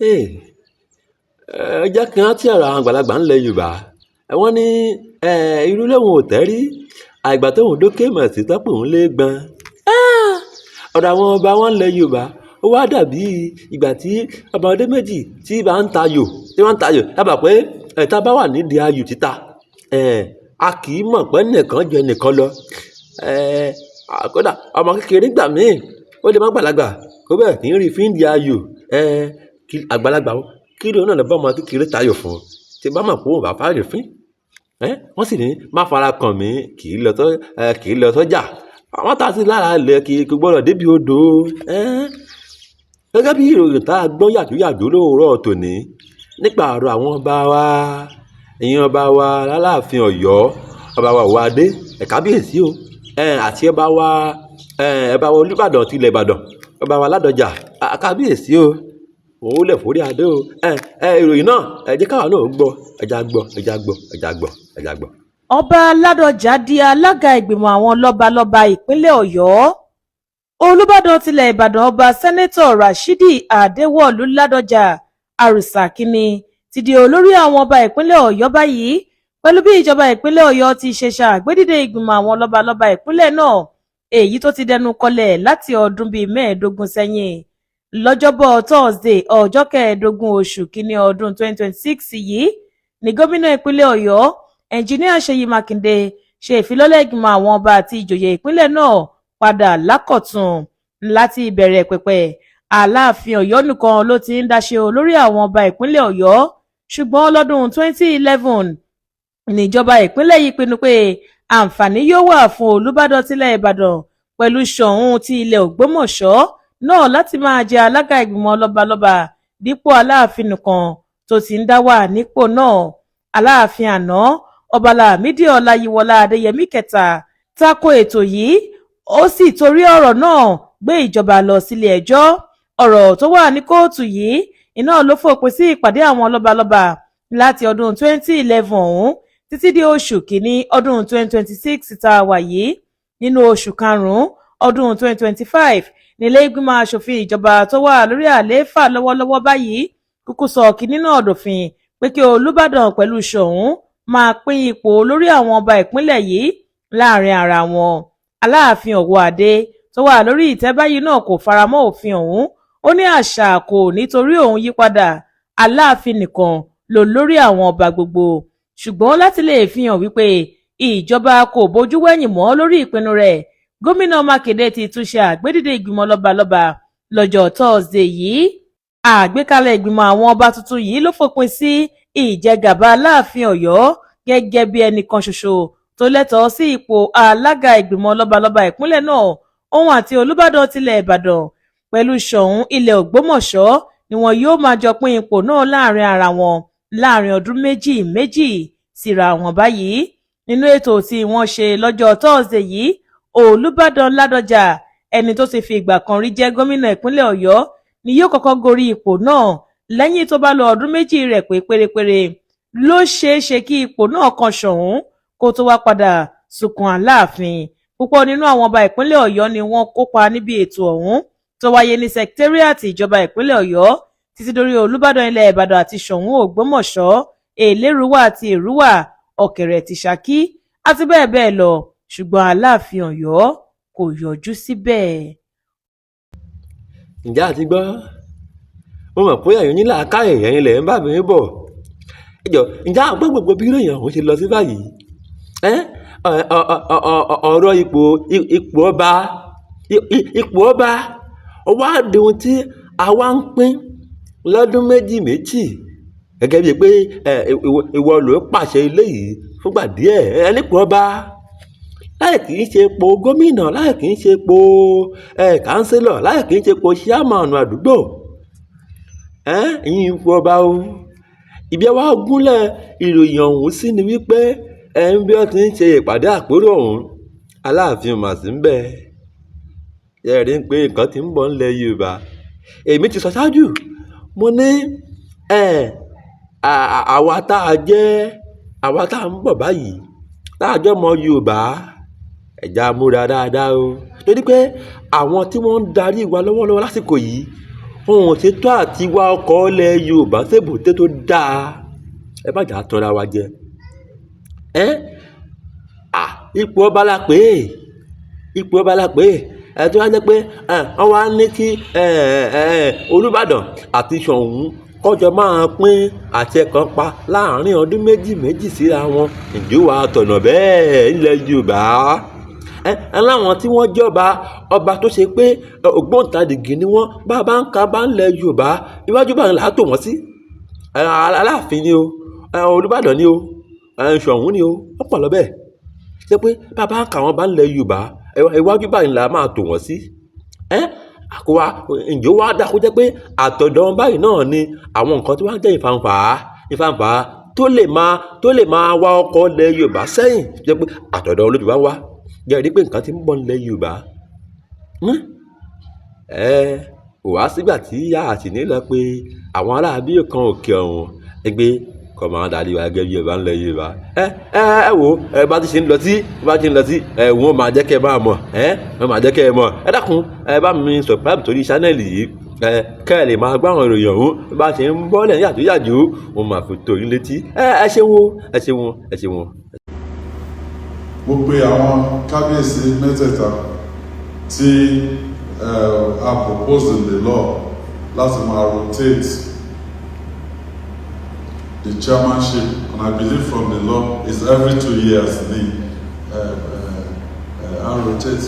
Ẹ jẹ́ kí n rántí ọ̀rọ̀ àwọn àgbàlagbà ńlẹ̀ Yorùbá. Wọ́n ní irú lóun ò tẹ́rí, àìgbà tóun dókè mọ̀ sí tọ́pọ̀ òun lé gbọn. Ọ̀rọ̀ àwọn ọba wọn ńlẹ̀ Yorùbá ó wá dàbí ìgbà tí ọmọdé méjì tí bá ń tayò, tí wọ́n ń tayò. Dábàá pé tá bá wà nídìí ayò títa, a kì í mọ̀ pé ẹnìkan ju ẹnìkan lọ. Kódà ọmọ kékeré nígbà míì ó lè má gbàlagbà kó bẹ́ẹ̀ kí ń rí fín ìdí ayò. Kí àgbàlagbà kí ló náà lọ bá ọmọ kékeré tayò fún tí bá mọ̀ pé òun bá fàárì fín. Wọ́n sì ní má fara kàn mí, kì í lọ sọ́, kì í lọ sọ́jà. Àwọn tá sí lára ilẹ̀ kì í gbọdọ̀ débi odò. Gẹ́gẹ́ bí ìròyìn tá a gbọ́ yàjóyàjó lówùúrọ̀ tòní nípa ọ̀rọ̀ àwọn ọba wa, ìyẹn ọba wa Aláàfin Ọ̀yọ́, ọba wa Ọwọ́adé, ẹ̀ kábíyèsí o, àti ọba wa Olúbàdàn ti ilẹ̀ Ìbàdàn, ọba wa Ládọjà, kábíyèsí o, òun lè forí adé o. Ìròyìn náà, ẹ jẹ́ káwa náà gbọ́, ẹ já gbọ́, ẹ já gbọ́, ẹ já gbọ́, ẹ já gbọ́. Ọba Ládọjà di alága ìgbìmọ̀ àwọn lọ́balọ́ba ìpínlẹ̀ Ọ̀yọ́. Olùbàdàn tilẹ̀ Ìbàdàn, Ọba Senator Rashidi Adéwọ̀lú Ládọjà Àrùsá Kínní, ti di olórí àwọn ọba ìpínlẹ̀ Ọ̀yọ́ báyìí, pẹ̀lú bí ìjọba ìpínlẹ̀ Ọ̀yọ́ ti ṣe ṣàgbédìde ìgbìmọ̀ àwọn lọ́balọ́ba ìpínlẹ̀ náà, èyí tó ti dẹnu kọlẹ̀ láti ọdún bíi 15 sẹ́yìn. Lọ́jọ́bọ̀ Thursday, ọjọ́ 15 oṣù kínní ọdún 2026 yìí ní gómìnà ìpínlẹ̀ Ọ̀yọ́, Ẹnjiníà Ṣèyí Mákindé, ṣe ìfilọ́lẹ̀ ìgbìmọ̀ àwọn ọba àti ìjòyè ìpínlẹ̀ náà padà lákọ̀tun. Láti ìbẹ̀rẹ̀ pẹ̀pẹ̀, Aláàfin Ọ̀yọ́ nìkan ló ti ń dáṣe olórí àwọn ọba ìpínlẹ̀ Ọ̀yọ́, ṣùgbọ́n lọ́dún 2011 níjọba ìpínlẹ̀ yìí pinnu pé àǹfààní yóò wà fún Olùbàdàn tilẹ̀ Ìbàdàn pẹ̀lú Ṣọ̀ún ti ilẹ̀ Ògbómọ̀ṣọ́ náà láti máa jẹ́ alága ìgbìmọ̀ lọ́balọ́ba dípò Aláàfin nìkan tó ti ń dá wà nípò náà. Aláàfin àná, Ọba Lámìdí Ọláyíwọlá Adéyẹmí Kẹta, tako ètò yìí, ó sì torí ọ̀rọ̀ náà gbé ìjọba lọ sílé ẹjọ́. Ọ̀rọ̀ tó wà ní kóòtù yìí iná ló fòpin sí ìpàdé àwọn lọ́balọ́ba láti ọdún 2011 ọ̀hún títí di oṣù kínní ọdún 2026 tá a wà yìí. Nínú oṣù karùn-ún ọdún 2025, nílé ìgbìmọ̀ asòfin ìjọba tó wà lórí àlééfà lọ́wọ́lọ́wọ́ báyìí kúkú sọ kínní náà dòfin pé kí Olùbàdàn pẹ̀lú Ṣọ̀ún máa pín ipò olórí àwọn ọba ìpínlẹ̀ yìí láàrin ara wọn. Aláàfin Ọwọ́adé tó wà lórí ìtẹ́ báyìí náà kò faramọ́ òfin ọ̀hún. Ó ní àṣà kò nítorí òun yípadà, Aláàfin nìkan ló lórí àwọn ọba gbogbo. Ṣùgbọ́n láti lè fi hàn wípé ìjọba kò bójú wẹ̀yìn mọ́ lórí ìpinnu rẹ̀, Gómìnà Mákindé ti tún ṣe àgbédìde ìgbìmọ̀ lọ́balọ́ba lọ́jọ́ Thursday yìí. Àgbékalẹ̀ ìgbìmọ̀ àwọn ọba tuntun yìí ló fòpin sí ìjẹgàba Aláàfin Ọ̀yọ́ gẹ́gẹ́ bí ẹnìkan ṣoṣo tó lẹ́tọ̀ọ́ sí ipò alága ìgbìmọ̀ lọ́balọ́ba ìpínlẹ̀ náà. Òun àti Olùbàdàn tilẹ̀ Ìbàdàn pẹ̀lú Ṣọ̀ún ilẹ̀ Ògbómọ̀ṣọ́ ni wọn yóò máa jọ pín ipò náà láàrin ara wọn láàrin ọdún méjì méjì síra wọn báyìí. Nínú ètò tí wọ́n ṣe lọ́jọ́ Thursday yìí, Olùbàdàn Ládọjà, ẹni tó ti fi ìgbà kan rí jẹ́ gómìnà ìpínlẹ̀ Ọ̀yọ́, ni yóò kọ́kọ́ gorí ipò náà. Lẹ́yìn tó bá lo ọdún 2 rẹ̀ pé pérépéré, ló ṣeé ṣe kí ipò náà kan Ṣọ̀ún, kó tó wá padà sùnkàn Aláàfin. Púpọ̀ nínú àwọn ọba ìpínlẹ̀ Ọ̀yọ́ ni wọ́n kópa níbi ètò ọ̀hún tó wáyé ní secretariat ìjọba ìpínlẹ̀ Ọ̀yọ́, títí dórí Olùbàdàn ilẹ̀ Ìbàdàn àti Ṣọ̀ún Ògbómọ̀ṣọ́, Elérúwà àti Èrúwà, Ọ̀kẹ̀rẹ̀ ti Ṣakí àti bẹ́ẹ̀ bẹ́ẹ̀ lọ, ṣùgbọ́n Aláàfin Ọ̀yọ́ kò yọjú síbẹ̀. Ǹjẹ́ a ti gbọ́? Mo mọ̀ pé ẹ̀yin onílàákàyè, ẹ̀yin lẹ̀ ń bá mi bọ̀. Ẹ jọ̀ọ́, ǹjẹ́ a gbọ́ gbogbo bí ìròyìn ọ̀hún ṣe lọ sí báyìí? Ọ̀rọ̀ ipò ọba ó wá di ohun tí a wá ń pín lọ́dún méjì méjì gẹ́gẹ́ bíi pé ìwọ ló pàṣẹ ilé yìí fúngbà díẹ̀ ẹ nípò ọba, láì kì í ṣe ipò gómìnà, láì kì í ṣe ipò councillor, láì kì í ṣe ipò chairman àdúgbò, ìyẹn ipò ọba o. Ibi ẹ wá gúnlẹ̀ ìròyìn ọ̀hún sí ni wípé ẹ ń bí wọ́n ti ń ṣe ìpàdé àpérò ọ̀hún, Aláàfin ò mà sí ńbẹ̀. Ẹ rí i pé nǹkan tí ń bọ̀ ńlẹ̀ Yorùbá. Èmi ti sọ ṣáájú, mo ní àwa tá a jẹ́ àwa tá a ń bọ̀ báyìí, tá a jẹ́ ọmọ Yorùbá, ẹ jẹ́ á múra dáadáa o, torí pé àwọn tí wọ́n ń darí wa lọ́wọ́lọ́wọ́ lásìkò yìí Wọn ò ṣetán àti wá ọkọ̀ ilẹ̀ Yorùbá sébùté tó dáa. Ẹ má jà tanra wa jẹ. Ẹ́ à, ipò ọba la pè é, ipò ọba la pè é. Ẹ tó wá jẹ́ pé wọ́n wá ní kí Olúbàdàn àti Ṣọ̀ún kọjọ máa pín àṣẹ kan pa láàrin ọdún méjì méjì síra wọn. Ǹjẹ́ ó wàá tọ̀nà bẹ́ẹ̀ nílẹ̀ Yorùbá? Ẹ láwọn tí wọ́n jọba ọba tó ṣe pé ògbóǹtarìgì ni wọ́n, bá bá ń ka bá ń lẹ̀ Yorùbá, iwájú bá ń là á tò wọ́n sí. Aláàfin ni o, Olúbàdàn ni o, Ṣọ̀ún ni o, wọ́n pọ̀ lọ bẹ́ẹ̀. Ṣé pé bá bá ń ka wọn bá ń lẹ̀ Yorùbá, iwájú báyìí là máa tò wọ́n sí. Àkówá, ǹjẹ́ ó wá dá kó jẹ́ pé àtọ̀dọ̀ báyìí náà ni àwọn nǹkan tí wọ́n jẹ́ ìfàǹfà tó lè máa wá ọkọ̀ ilẹ̀ Yorùbá sẹ́yìn, jẹ́ pé àtọ̀dọ̀ olójú wa ń wá. Jẹ́ rí pé nǹkan tí ń bọ̀ nílẹ̀ Yorùbá. Ò wá sígbà tí a sì ní lọ pé àwọn ará bí kan òkè ọ̀hún ẹgbẹ́ kọ́ máa darí wa gẹ́gẹ́ bí ọba ńlẹ̀ Yorùbá. Ẹ ẹ ẹ wo, ẹ bá ti ṣe ń lọ sí, bá ti ń lọ sí, ẹ wọ́n máa jẹ́ kẹ́ ẹ máa mọ̀, ẹ wọ́n máa jẹ́ kẹ́ ẹ mọ̀. Ẹ dákun, ẹ bá mi subscribe torí channel yìí, ẹ kẹ́ ẹ lè máa gbọ́ àwọn ìròyìn ọ̀hún bá ṣe ń bọ́lẹ̀ yàjóyàjó, wọ́n máa fi tó yín létí. Ẹ ṣeun o, ẹ ṣeun, ẹ ṣeun. Mo pe àwọn kábíyèsí mẹ́tẹ̀ẹ̀ta tí a propose in the law láti máa rotate the chairmanship, and I believe from the law is every 2 years the I rotate.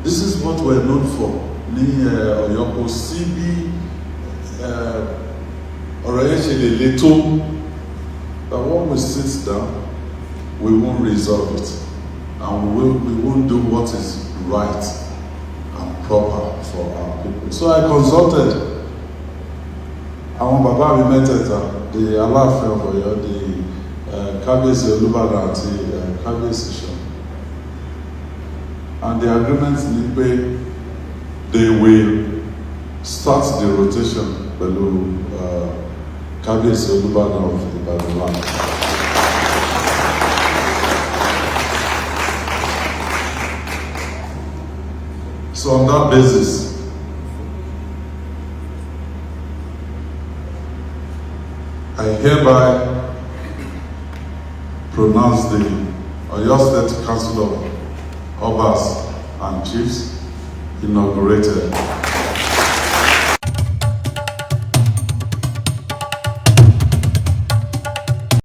This is what we're known for ní Ọ̀yọ́. Kò sí bí ọ̀rọ̀ yẹn ṣe lè le tó, that when we sit down, we won't resolve it and we won't do what is right and proper for our people. So I consulted àwọn bàbá mi mẹ́tẹ̀ẹ̀ta, the Aláàfin of Ọ̀yọ́, the Kábíyèsí Olúbàdàn àti Kábíyèsí Ṣọ̀ún, and the agreement ni pé they will start the rotation pẹ̀lú Kábíyèsí Olúbàdàn of Ìbàdàn land. So on that basis, I hereby pronounce the Oyo State Council of Obas and Chiefs inaugurated.